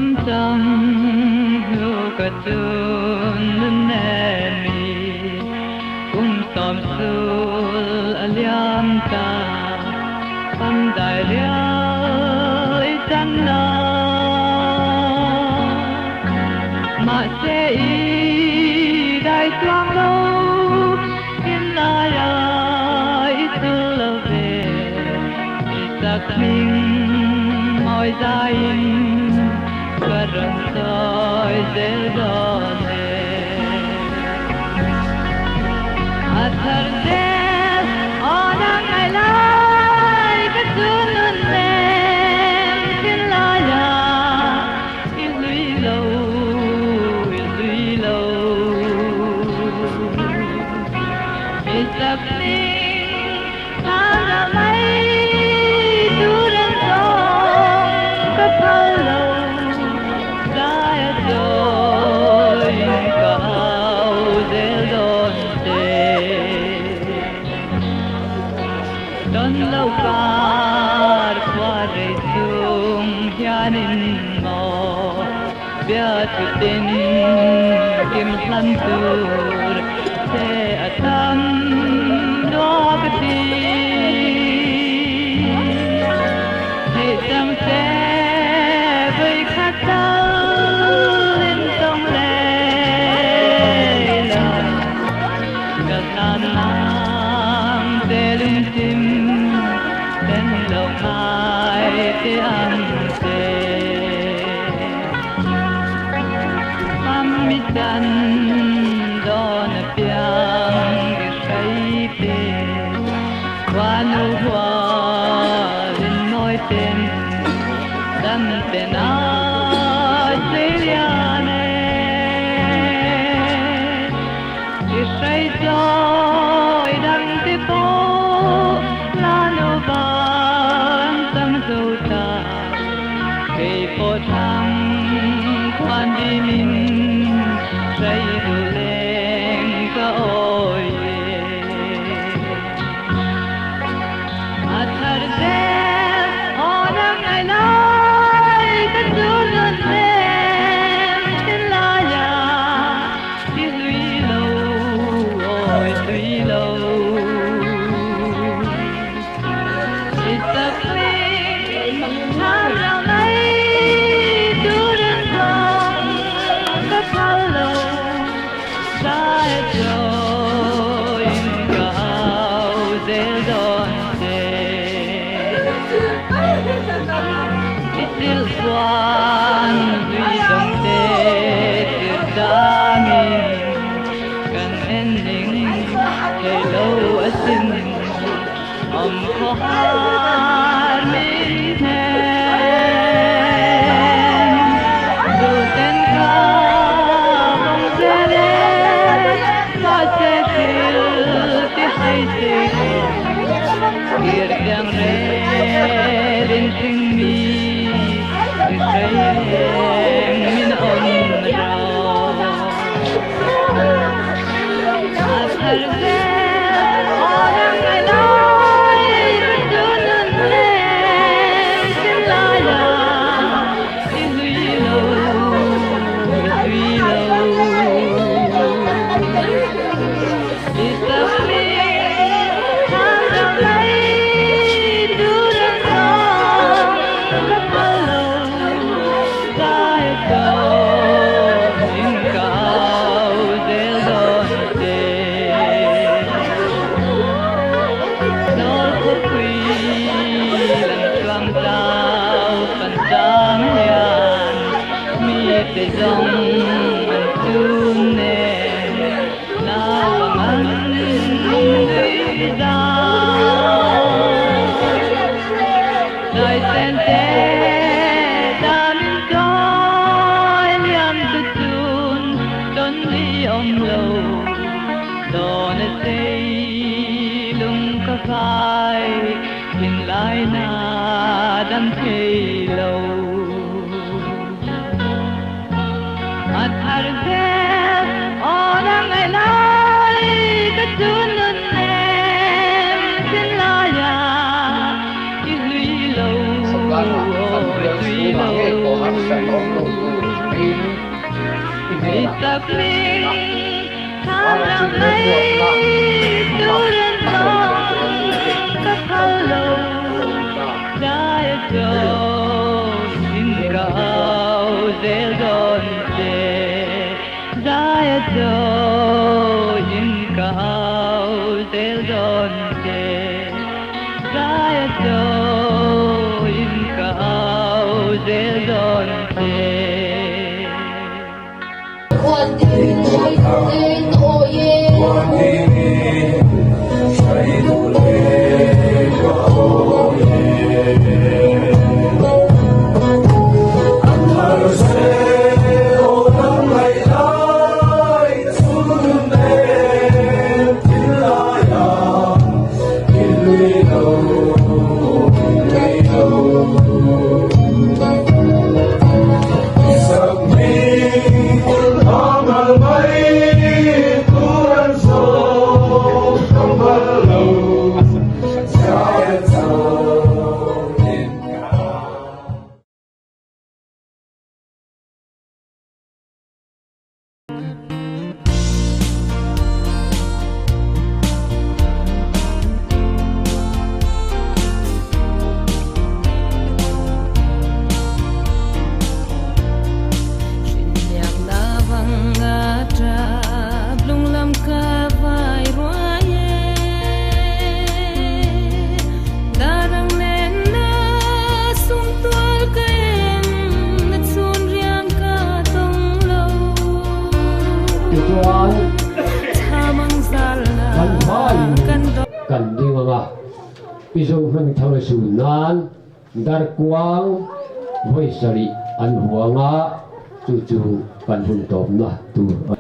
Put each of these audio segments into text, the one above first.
Famchang hnu ka chun nun nen mi kum sawm sul a liam ta fam dai rial i chan lo mahse i dai chuang lo thinlai ah i chul lo ve i sakhming mawi zaiin ka rawn sawi zel dawn e. A thar zel aw nang ngai lai ka chu nun nem thinlai ah i hlui lo i hlui lo i sakhming thang dah mai tur an zawng ka phal lo zai a chawiin ka au zel dawn che. Tawn lo kar khua rei chung hianin maw bia chutin kim hlan tur che a tam dua ka ti. Theih chang se vawikhat tal in tawng leh la ka hlan ang che lungchim then lo ngai te ang che. Mami chan dawn apiang i hrai te khuanu hualin mawi ten dam ten a sei lian e. I hrai chawi dang te pawh la nu van tam zo ta kei pawh thlang khuan dimin hrai duh leng ka awi e. A thar zel aw nang ngai lai ka chu nun nem thinlai ah i hlui lo awi hlui lo. I sakhming thang rau mai tur an zawng ka phal lo zai a chawiin ka au zel dawn che. I chilh chuan hlui dawng te tir damin kan en ning thei lo asin. Awm khaw har min hnem duhten ka vawng zel e mahse thil ti hai se kir tiang relin hring mi i hrei eng min awm rawh. A thar zel aw nang ngai lai ka chu nun nem thinlai ah i hlui lo i hlui lo i sakhming thang rau mai tur an zawng ka phal lo zai a chawiin ka au zel dawn che. Zawl khawpui lan chuang chau pan chang hian mite zawng an chun nen naupang an nui zau. Daisen te damin chawi liam tu chun tawn ni awm lo dawn a sei lung ka vai thinlai na dam thei lo. A thar zel aw nang ngai lai ka chu nun nem thinlai ah i hlui lo aw Khawvel chhungah ngei pawh harsatna awm lo tur in i hnenah kan hrilh a. Vana chu remruatna mak a rawn thleng tur a ni tih kan ring a lo ni ta. Tichuan, kan vaiin kan ding ang a, i Zohmang thang a sun nan darkuang vawi sarih an huang a, chu chu kan hun tawpna tur a ni.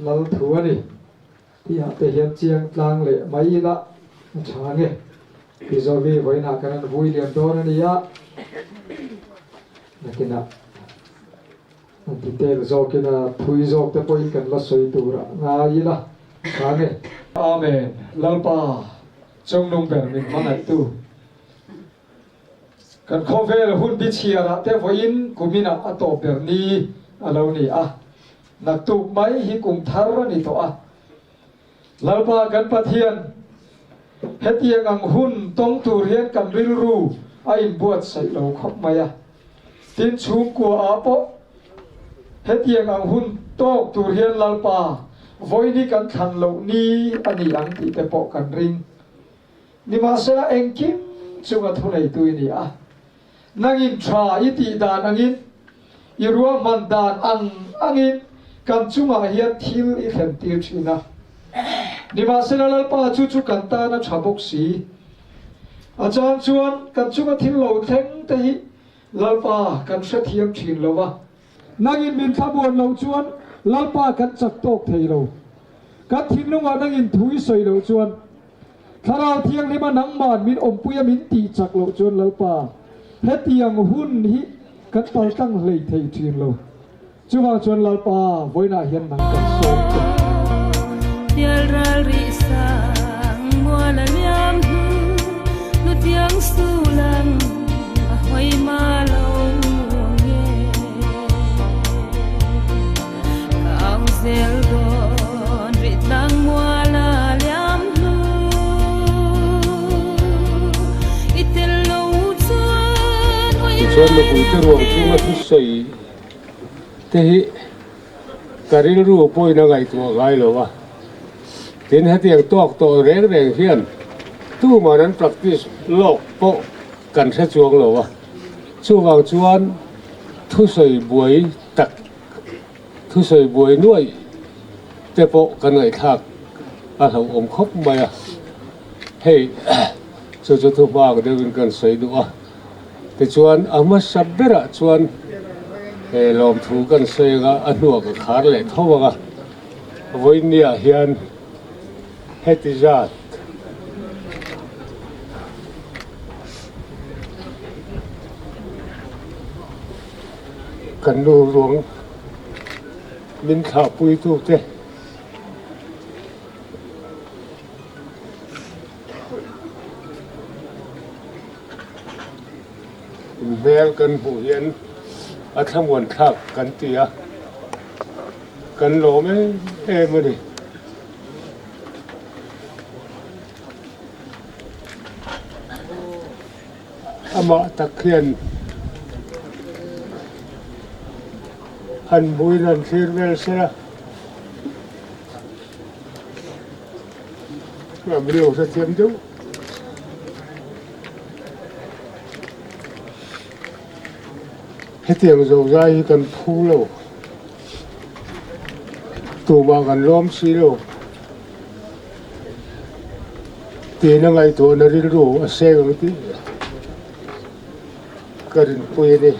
Lal thu a ni tihah te hian chiang tlang leh mai ila a tha nge. Pi Zovi vawiinah kan han vui liam dawn a ni a, nakinah an detail zawkin a thui zawk te pawhin kan la sawi tur a ngai ila a tha nge. Amen. Lalpa chungnung ber min hmangaihtu. Kan khawvel hun bi chhiarah te vawiin kuminah a tawp ber ni a lo ni a, naktuk mai hi kum thar a ni tawh a. Lalpa kan Pathian, hetiang ang hun tawng tur hian kan rilru a inbuatsaih lo khawp mai a. Tin, chhungkua ah pawh hetiang ang hun tawk tur hian Lalpa vawiin kan thlan loh ni a ni ang tih te pawh kan ring. Nimahsela engkim chunga thuneitu i ni a, nangin tha i tih dan angin, i ruahman dan ang angin kan chungah hian thil i thlen tir thin a. Nimahsela Lalpa chu chu kan tan a tha bawk si. A chang chuan kan chunga thil lo thleng te hi Lalpa kan hrethiam thin lo va. Nangin min thlamuan loh chuan Lalpa kan chak tawk thei lo. Kan thinlungah nangin thu i sawi loh chuan Thlarau Thianghlima nangman min awmpuia min tih chak loh chuan Lalpa, hetiang hun hi kan paltlang hlei thei thin lo. Chuvang chuan Lalpa, vawiinah hian nang kan sawm che. Pialral rih sang mual a liam hnu, hnutiang sulang a hawi ma lo nge. Chuan mipuite ruang chunga thusawi te hi ka rilru pawhin a ngaihtuah ngai lo a. Tin, hetiang tawk tawh reng reng hian tuman an practice lawk pawh kan hre chuang lo a. Chuvang chuan thusawi buai tak, thusawi buai nuaih te pawh kan ngaihthlak a hlauhawm khawp mai a. Hei chu chu thu hma ang deuhin kan sawi duh a. Tichuan a hmasa berah chuan he lawmthu kan sawi anga a hnuah ka khar leh tho ang a. Vawinia hian heti zat kan nu ruang min thlahpuitute Hmel kan hmuh hian a thlamuan thlak kan ti a, kan lawm em em a ni. Amah tak hian han hmuin han thlir vel se la. Min lo hrethiam deuh. Hetiang zozai hi kan phu lo. Tumah kan lawm si lo. Tiin a ngaihtuahna rilru a seng ang tih ka rinpui a ni.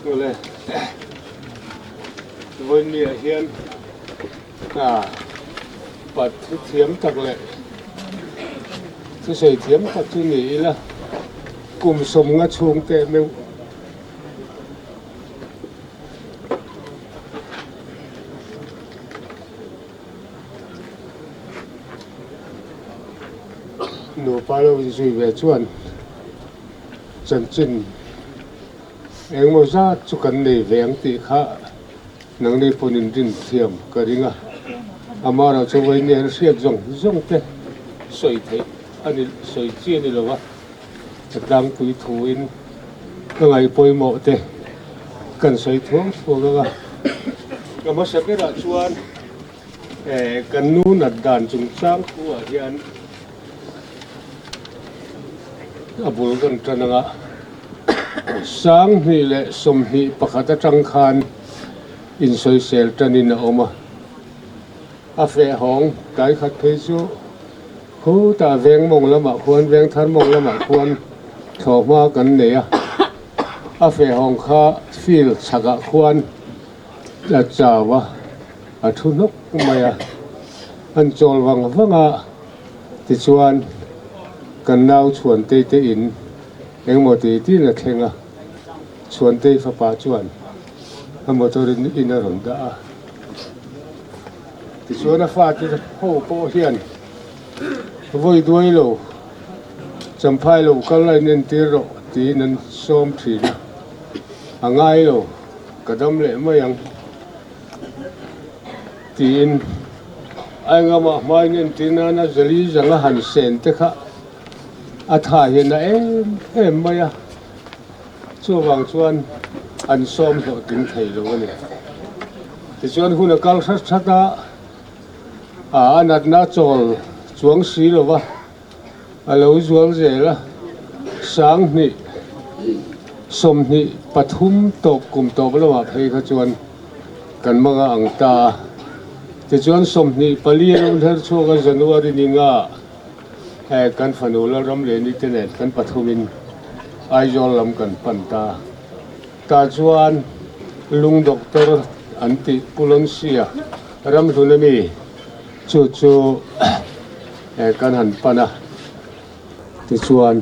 Awle, vawiinniah hian hna pat thu thiam tak leh thusawi thiam tak chu ni ila kum sawmnga chhung teh meuh nupa lo inzui ve chuan chanchin Engmaw zat chu kan nei ve ang tih kha nangni pawn in rin thiam ka ring a, amaherawh chu vawiin an hriat zawng zawng te sawi theih a ni, sawi chi a ni lo va, a tlangpui thuin ka ngaih pawimawh te kan sawi thuang thuang ang a, ka hmasa berah chuan kan nu nat dan chungchang thu ah hian A bul kan tan anga 21 leh 21 atang khan insawisel tanin a awm a, a feh hawng tlai khat phei chu khutah veng mawng lamah khuan veng thar mawng lamah khuan thlawhhma kan nei a, a feh hawng kha field chhakah khuan a chau a, a thu hnawk mai a, an chawl vang vang a. Tichuan, kan nau Chhuantei te in engmaw ti tiin a thleng a, Chhuantei fapa chuan a motor in in a rawn dah a. Tichuan a fate ho pawh hian vawi duai lo, Champhai lo kal a in entir rawh tiin an sawm thin a, a ngai lo, ka dam leh mai ang tiin Aingama hmain entir nana Zali zanga han sen te kha a tha hian a em em mai a, chuvang chuan an sawm hlawhtling thei lo a ni. Tichuan hun a kal hrat hrat a, a natna chawl chuang si lo va, a lo zual zel a, 20 23 tawp kum tawp lamah phei kha chuan kan hmang a ang ta a. Tichuan 24 a lo hler chhuak a, January ni nga eh kan fanu Lalramliani te nen kan pathumin Aizawl lam kan pan ta. Tah chuan lung doctor an tih Pu Lonsia Ramhlun ami chu chu kan han pan a, tichuan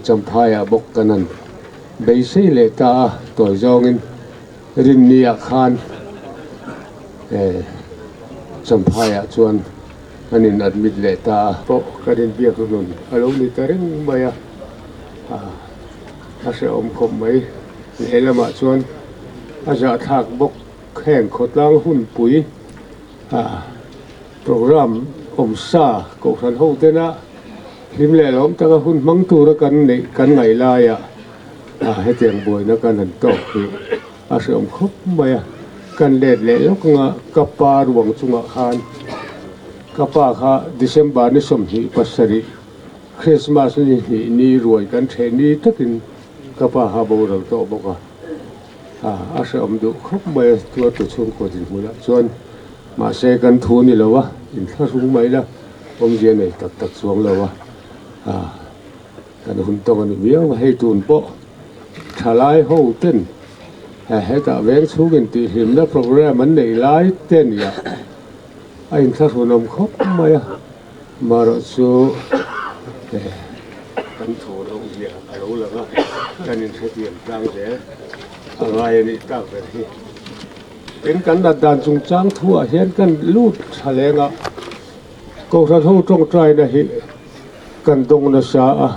Champhaiah bawk kan han beisei leh ta a, tawi zawngin Rinniah khan Champhaiah chuan an in admit leh ta a. Pawh kan inbiak hlun a lo ni ta reng mai a, a hrehawm khawp mai. Lehlamah chuan a zahthlak bawk heng khawtlang hunpui a. Program awm sa Kohhran ho tena Hlim leh lawm taka hun hmang tura kan neih kan ngaih laia hetiang buaina kan han tawk hi a hreawm khawp mai a. Kan let leh lawk anga ka pa ruang chungah khan ka pa kha December ni 27 Christmas ni hnih ni ruai kan theh ni takin ka pa kha a boral tawh bawk a. A hreawm duh khawp mai a tuartu chhungkaw dinhmunah chuan mahse kan thu ni lo a, inthlahrung mai la awmzia nei tak tak chuang lo a, kan hun tawng a ni miau a, hei tun pawh thalai ho ten hetah veng chhungin tihhlimna programme an neih lai te nia a inthlahrunawm khawp mai a, marawh chu kan thu loh zia a lo lang a, kan inhrethiam tlang zel a ngai a nih tak ber hi. Tin, kan nat dan chungchang thuah hian kan lut tha leng a, Kohhran ho tawngtaina hi kan dawng nasa a,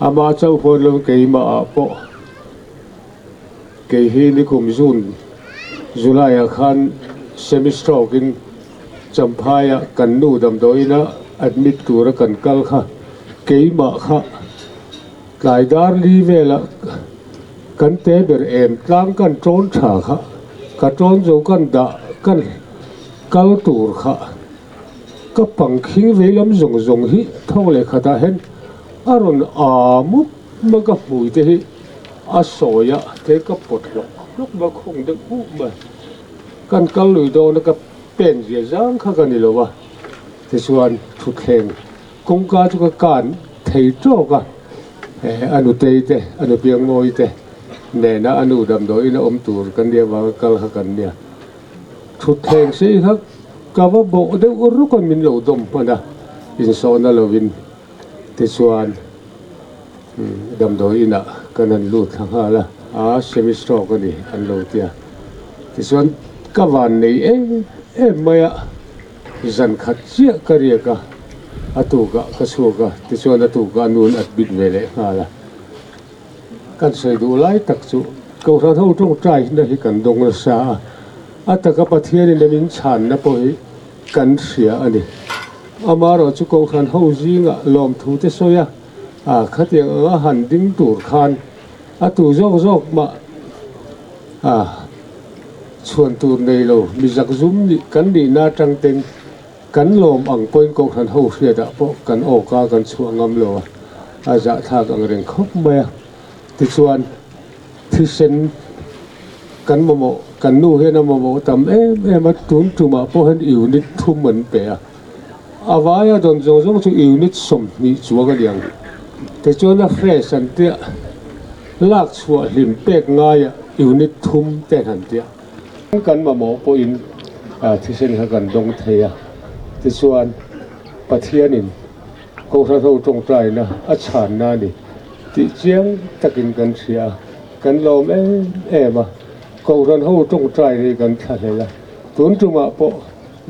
amah chauh pawn lo keimah ah pawh kei hi nikum June, July ah khan semi stroke in Champhai ah kan nu damdawiin a admit tura kan kal kha keimah kha tlai dar li velah kan te ber em tlang kan tawn tha kha ka tawn zo kan dah kan kal tur kha ka pang khing vei lam zawng zawng hi thawk leh khatah hian a rawn a mup mai ka hmui te hi a sawi a te ka pawt hlawk hlawk mai khawng deuh huh mai kan kal lui dawn a ka pen zia zang kha ka ni lo a tichuan thutthleng Kawngka chu ka kan thei tawk a, a nutei te, a nupiang mawi te nena a nu damdawiin a awm tur kan nia vanga kal kha kan nia. Thutthleng sei kha ka va bawh deuh ruk a min lo dawm hman a, insawhna lovin tichuan damdawiin ah kan han lut thla nghal a, a semi stroke a ni an lo ti a, tichuan ka van nei em em mai a. Zan khat chiah ka riak a, a tukah ka chhuak a, tichuan a tukah nun at bit ve leh nghal a. Kan sawi duh lai tak chu Kohhran ho tawngtai na hi kan dawng nasa a, a taka Pathianin a min chhanna pawh hi kan hria a ni. Amaherawh chu Kohhran ho zingah lawmthu te sawi a, a khatiang anga han ding tur khan a tu zawk zawk mah a chhuan tur nei lo mi zakzum nih kan nihna atang ten kan lawm ang pawhin Kohhran ho hriatah pawh kan awka kan chhuah ngam lo a, a zahthlak ang reng khawp mai a. Tichuan thisen kan mamawh, kan nu hian a mamawh tam em em a, tun tumah pawh hian unit thum an pe a, a vaia dawn zawng zawng chu unit 20 chuang a ni ang. Tichuan a fresh an tia. Lak chhuah hlim pek ngaia unit thum te han tia. Kan mamawh pawhin thisen kha kan dawng thei a, tichuan Pathianin Kohhran ho tawngtaina a chhanna a ni tih chiang takin kan hria a, kan lawm em em a, Kohhran ho tawngtai hi kan thlahlel a, tun tumah pawh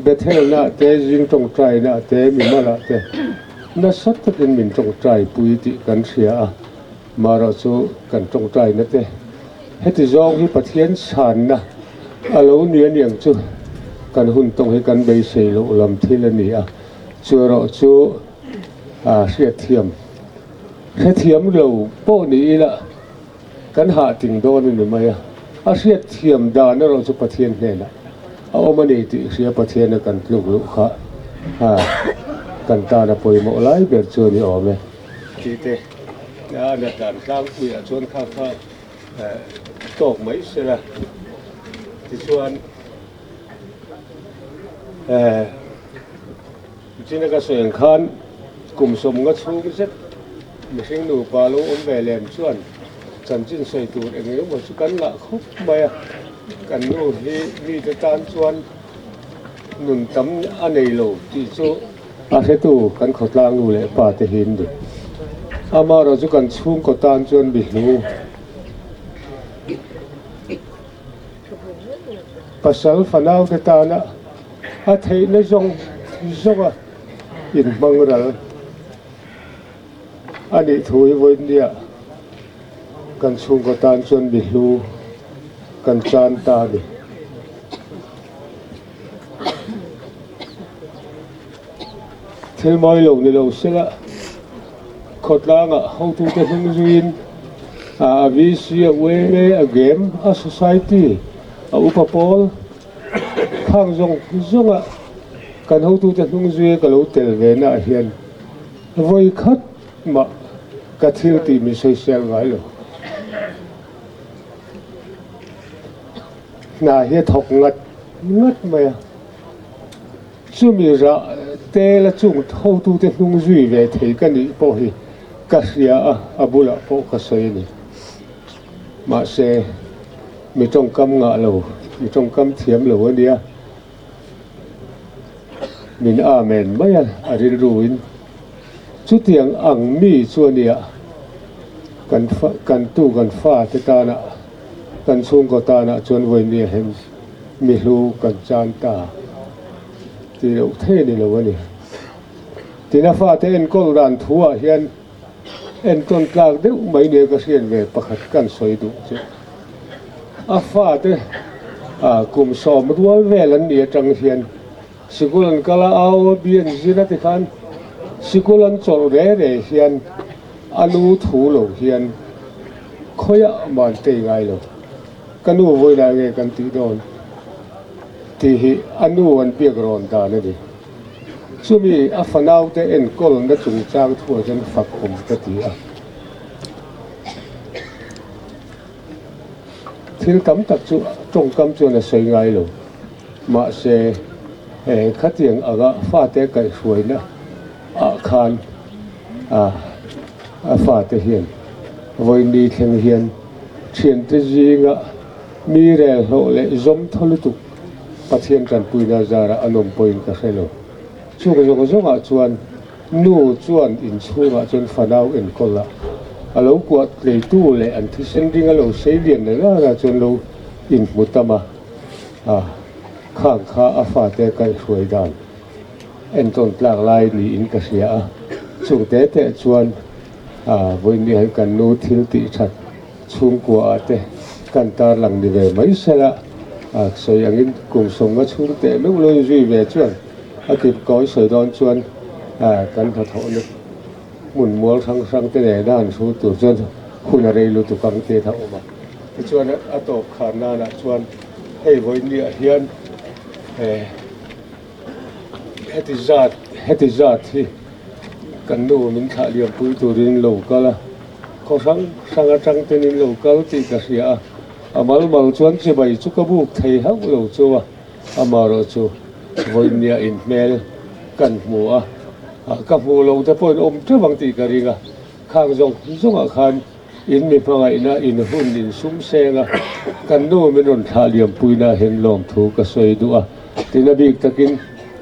Bethel-na te, zing tawngtaina te, mimalah te nasa takin min tawngtai pui tih kan hria a. Marawh chu kan tawngtaina te heti zawng hi Pathian chhanna a lo ni a niang chu kan hun tawng hi kan beisei loh lam thil a ni a, chu erawh chu a hriatthiam hrethiam lo pawh ni ila kan hah ting dawn a ni mai a, a hriatthiam dan erawh chu Pathian hnenah a awm a ni tih hria Pathiana kan tluk luh kha kan tan a pawimawh lai ber chu a ni awm e. Tih te a nat dan tlangpuiah chuan kha kha tawk mai sela tichuan china ka sawi ang khan kum 50 chhung zet mihring nupa lo awm ve lem chuan chanchin sawi tur eng emaw chu kan ngah khawp mai a, kan nu hi mite tan chuan nun tam a nei lo tih chu. A hretu kan khawtlang nu leh pa te hi an ni. Amaherawh chu kan chhungkaw tan chuan mi hlu pasal fanau te tana a theihna zawng zawng a inhmang ral a nih thu hi vawinia kan chhungkaw tan chuan mi hlu kan chan ta a ni. Thil mawi lo ni lo sela. Khawtlangah hotute hnung zuiin a VC, a UMA, a game, a society, a upa pawl khang zawng zawnga kan hotute hnung zuia ka lo tel ve naah hian vawi khat mah ka thil tih min sawisel ngai lo. Hna hi a thawk ngat ngat mai a. Chumi rah te la chung hotute hnung zui ve thei ka nih pawh hi ka hria a, a bulah pawh ka sawi a ni. Mahse, mi tawngkam ngah lo, mi tawngkam thiam lo a nia. Min amen mai a, a rilruin chutiang ang mi chu a nia, kan kan tu kan fate tana kan chhungkaw tana chuan vawinia hem Mi hlu kan chan ta tih loh thei a ni lo a ni. Tina fate enkawl dan thu ah hian entawn tlak deuh mai nia ka hriat ve pakhat kan sawi duh chu a fate kum sawm rual vel an nih atang hian sikul an kal a, au a bi an zir a tikhan sikul an chawlh re re hian a nu thu lo hian khawiah mah an tei ngai lo. Ka nu vawilah nge kan tih dawn tih hi a nu an biak rawn dan a ni. Chumi a fanaute enkawlna chungchang thuah chuan fak awm ka ti a. Thil tam tak chu tawngkam chuan a sawi ngai lo. Mahse, khatiang anga fate kaihhruaina ah khan a fate hian vawiin thleng hian Thiante zinga mi rel hlawh leh zawm thaw lutuk Pathian tanpuina zarah an awm pawhin ka hre lo. Chung zawng zawngah chuan nu chuan inchhungah chuan fanau enkawl a, a lo kuah tleitu leh an thisen ring a lo sei lian leh rara chuan lo inhmu tam a, a khang kha a fate kaihhruai dan entawn tlak lai niin ka hria a. Chung te te chuan A vawiin hian kan nu thil tih that chhungkua ah te kan tarlang ni ve mai sela, a sawi angin kum sawmnga chhung teh meuh lo inzui ve chuan a kip kawi sawi dawn chuan kan hnathawhna hmun mual hrang hrang te nena han hru tur chuan hun a rei lutuk ang tih a awm a. Tichuan a tawp khar nanah chuan hei vawiin ah hian Heti zat heti zat hi kan nu min thlah liampui turin lo kal a, khaw hrang hrang atang ten in lo kal tih ka hria a, a mal mal chuan chibai chu ka buk thei hauh lo chu a, amaherawh chu vawinia inhmel kan hmu a, ka hmuh lo te pawhin awm teuh ang tih ka ring a, khang zawng zawngah khan In mi hmangaihna in hun in sum seng a, kan nu min rawn thlah liampuina hian lawmthu ka sawi duh a. Tina bik takin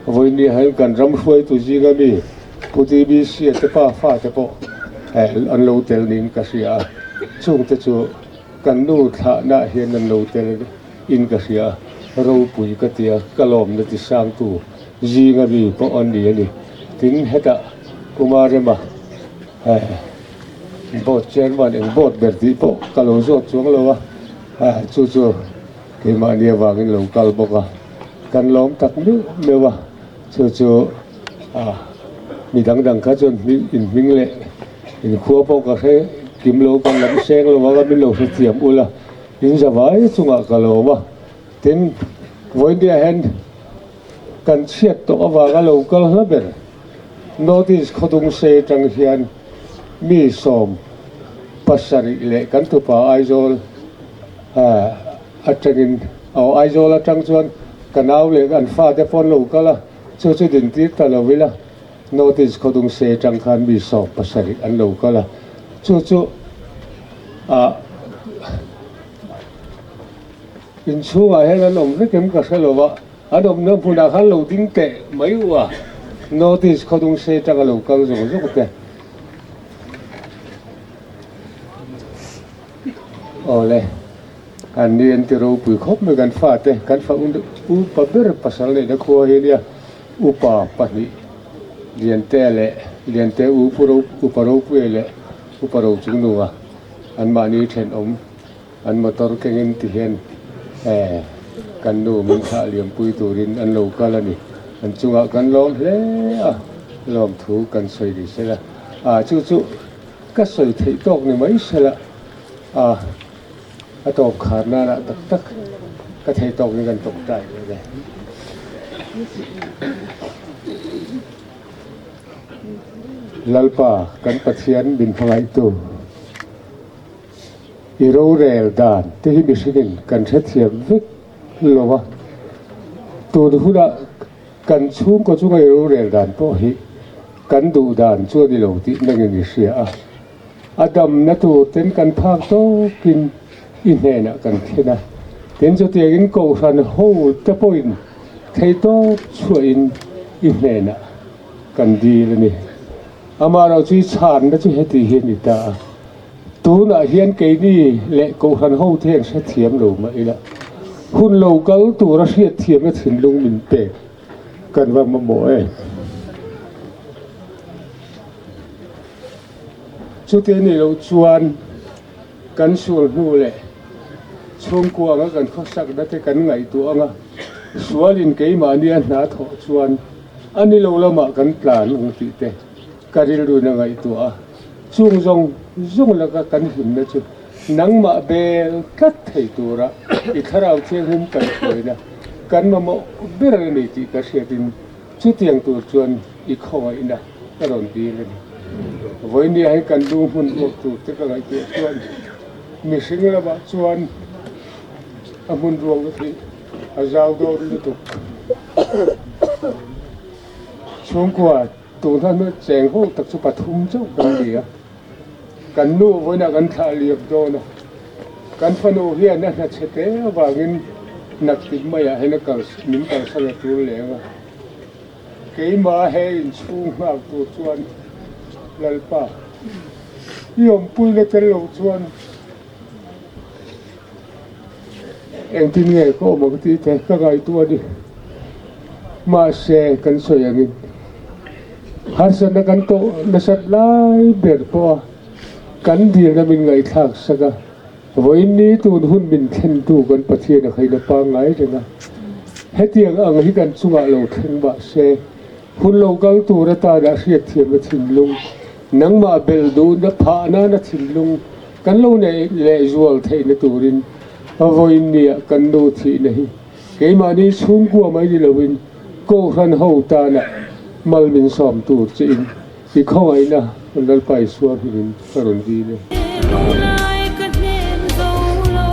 vawinia hian kan ram hruaitu zinga mi Pu TBC-a te pa fate pawh an lo tel niin ka hria a, chungte chu kan nu thlahna hian an lo tel in ka hria a, ropui ka ti a, ka lawmna ti sangtu zinga mi pawh an ni a ni. Tin, hetah Kumarema. Board chairman eng board ber tih pawh ka lo zawt chuang lo a, chu chu keimahni avangin lo kal bawk a, kan lawm tak meuh meuh a, chu chu mi dang dang kha chuan inhming leh inkhua pawh ka hre kim lo, kan lam seng lo anga min lo hrethiam ula, in zavai chungah ka lawm a, tin vawiin hian kan chhiat tawh avanga lo kal hla ber. North East khawdung se atang hian mi 70 leh kan tupa Aizawl atangin aw Aizawl atang chuan ka nau leh an fate pawh an lo kal a, chu chu dintir ta lo ila North East khawdung se atang khan mi 70 an lo kal a, chu chu ah inchhungah hian an awm vek em ka hre lo a. An awmna hmunah khan lo ding teh mai u a, North East khawdung se tanga lo kal zawk zawk te. Awle, an ni an ti ropui khawp mai kan fate, kan fa upa ber pasal neihna khua hi ania, upa pahnih Liante leh Liante u Pu Upa Ropuia leh Upa Rochungnunga anmahni thenawm An motor kengin ti hian kan nu min thlah liampui turin an lo kal a ni. An chungah kan lawm hle a, lawmthu kan sawi ni sela. Chu chu. Ka sawi theih tawk ni mai sela a a tawp khar nana tak tak ka thei tawk in kan tawngtai ve le. Lalpa kan Pathian min hmangaihtu i rorel dan te hi mihringin kan hrethiam vek lo a, tun hunah Kan chhungkaw chunga i rorel dan pawh hi kan duh dan chu a ni lo tih nangin i hria a, a damna tur ten kan phak tawkin i hnenah kan thlen a, tin chutiangin Kohhran ho te pawhin theihtawp chhuahin i hnenah kan dil a ni. Amaherawhchu chu i chhanna chu heti hi a ni ta a, tunah hian keini leh Kohhran ho te hian hrethiam lo mah ila, hun lo kal tura hriatthiamna thinlung min pek kan va mamawh em? Chuti a nih loh chuan kan sual hnu leh chhungkua anga kan khawsakna te kan ngaihtuah anga sualin keimahni a hna thawh chuan a ni lo lamah kan tlan ang tih te ka rilruin a ngaihtuah a, chung zawng zawng laka kan hlimna chu nangmah bel tlat thei tura i thlarau thianghlim kan hruaina kan mamawh ber a ni tih ka hriatin chutiang tur chuan i khawngaihna ka rawn dil a ni. Vawinia hi kan lu hmun ruak tur te ka ngaihtuah chuan mihring lamah chuan a hmun ruak na hi a zau dawn lutuk. Chhungkua tun hlan cheng ho tak chu pathum chauh kan ni a, kan nu vawiinah kan thlah liam dawn a, kan fanu hian a hna chhe te avangin naktik maiah hian a kal min kalsan a tul leng a, keimah he inchhung nghak tur chuan Lalpa i awmpuina tel lo chuan Engtin nge ka awm ang tih te ka ngaihtuah a ni. Mahse, kan sawi angin harsatna kan tawh nasat lai ber pawh a kan dilna min ngaihthlak sak a, vawiin ni tun hun min thlentu kan Pathian a khaina pangngai reng a. Hetiang ang hi kan chungah lo thleng mahse, hun lo kal tur atana hriatthiamna thinlung, nangmah belh duhna phah nana thinlung, Kan lo neih lehzual theihna turin a vawiin nia kan nu thihna hi keimahni chhungkua mai ni loin Kohhran ho tana mal min sawm tur chiin i khawngaihna Lalpa Isua hmingin ka rawn dil e. Lunglai ka hnem zo lo,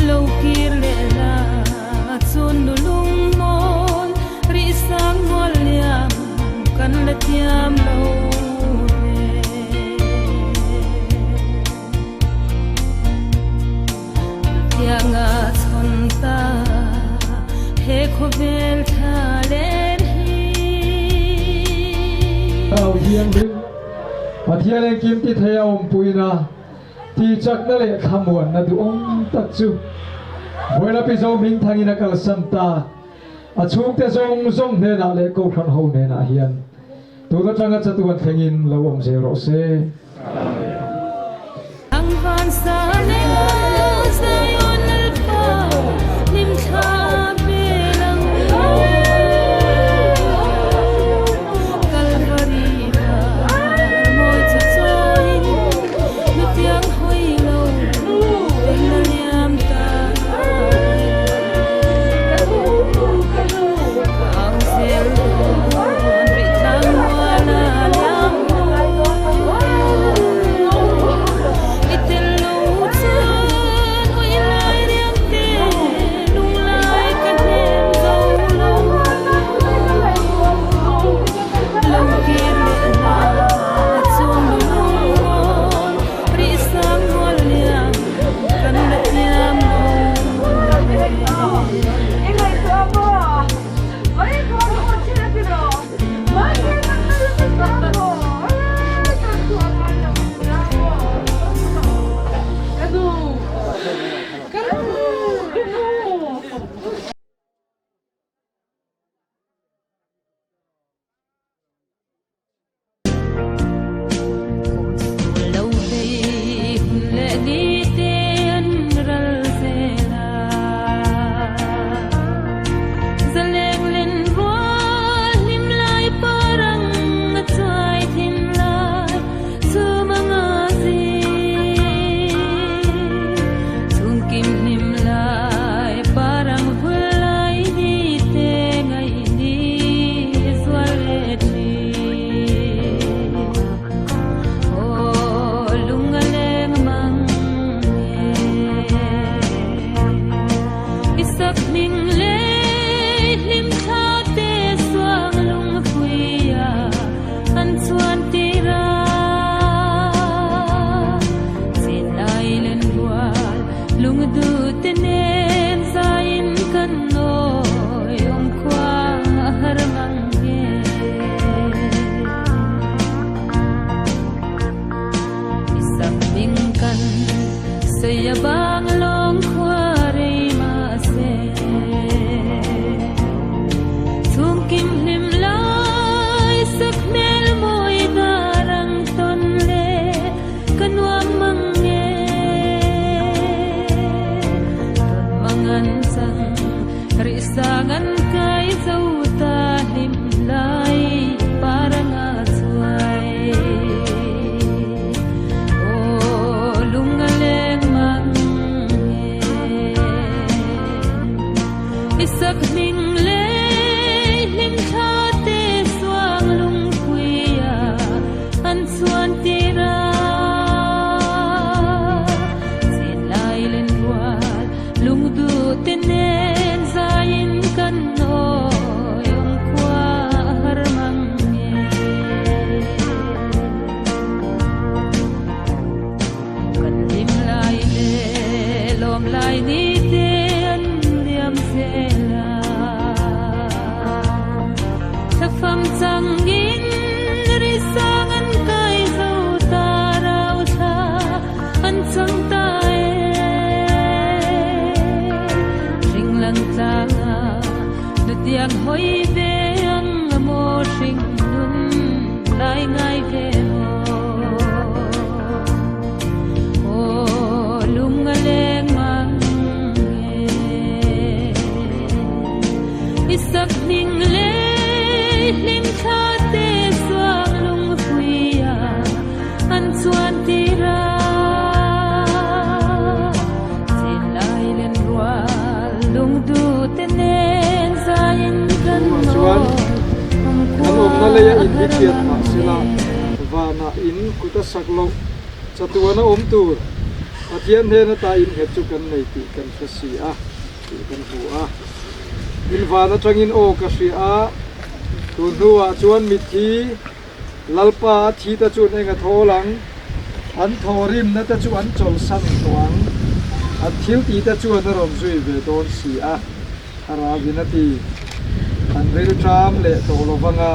lo kir leh la chun nu lungmawn rih sang mual liam kan la thiam lo ve. Tianga chhawn ta he khawvel tha ler hi. Thlarau Thianghlim, Pathian engkim ti thei a awmpuina, tihchakna leh thlamuanna duhawm tak chu Vawilapi Zohmingthangin a kalsan ta. A chhungte zawng zawng hnenah leh Kohhran ho hnenah hian tun atanga chatuan thlengin lo awm zel rawh se. Saya bang long khua rei mahse Chhung kim hlim lai sak hmel mawi dar ang tawn le ka nuam mang nge Tawn mang an chang rih sang an kai zo ta hlim lai parang a chuai Aw lung a leng mang nge I sak hming le hlim tha te suang lung pui a an chuan tir a Chin lai len rual lung duh te nen zaiin kan awi awm khua a har mang nge Kan hlim lai le lawm lai ni te an liam zel a Thlafam changin ri sang an kai zo ta rau thla an chang ta e Hring lang tlang a nutiang hawi ve ang a maw hring nun lai ngai ve maw Aw lung a leng mang nge I sak hming le hlim thla te suang lung pui a an chuan tir a Chin lai len rual lung duh te nen zaiin kan Tunah chuan awi awm kan khua awmna leia a in hi har thiat mang mah sela nge. vanah in kut a sak loh chatuan a awm tur Pathian hnen ata innghet chu kan nei tih kan hre si a tih kan hmu a. In van atangin aw ka hria a, tun hnuah chuan mitthi Lalpa a thi ta chuan eng a thawl ang? An thaw rimna te chu an chawlhsan tawh ang. An thil tih te chuan a rawn zui ve dawn si a, Thlarauin a ti. An rilṭam leh tawh lo vang a,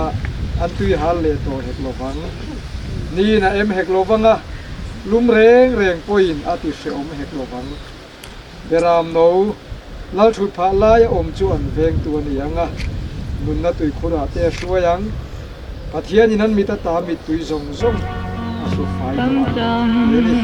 an tui hal leh tawh hek lo vang. Niin a em hek lo vang a, lum reng reng pawhin a ti hrehawm hek lo vang. Beram no, lal thut phah laia awm chu an vengtu a ni ang a, nunna tuikhurah te a hruai ang. Pathianin an mit ata mittui zawng zawng a hru fai tawh ang tih a ni.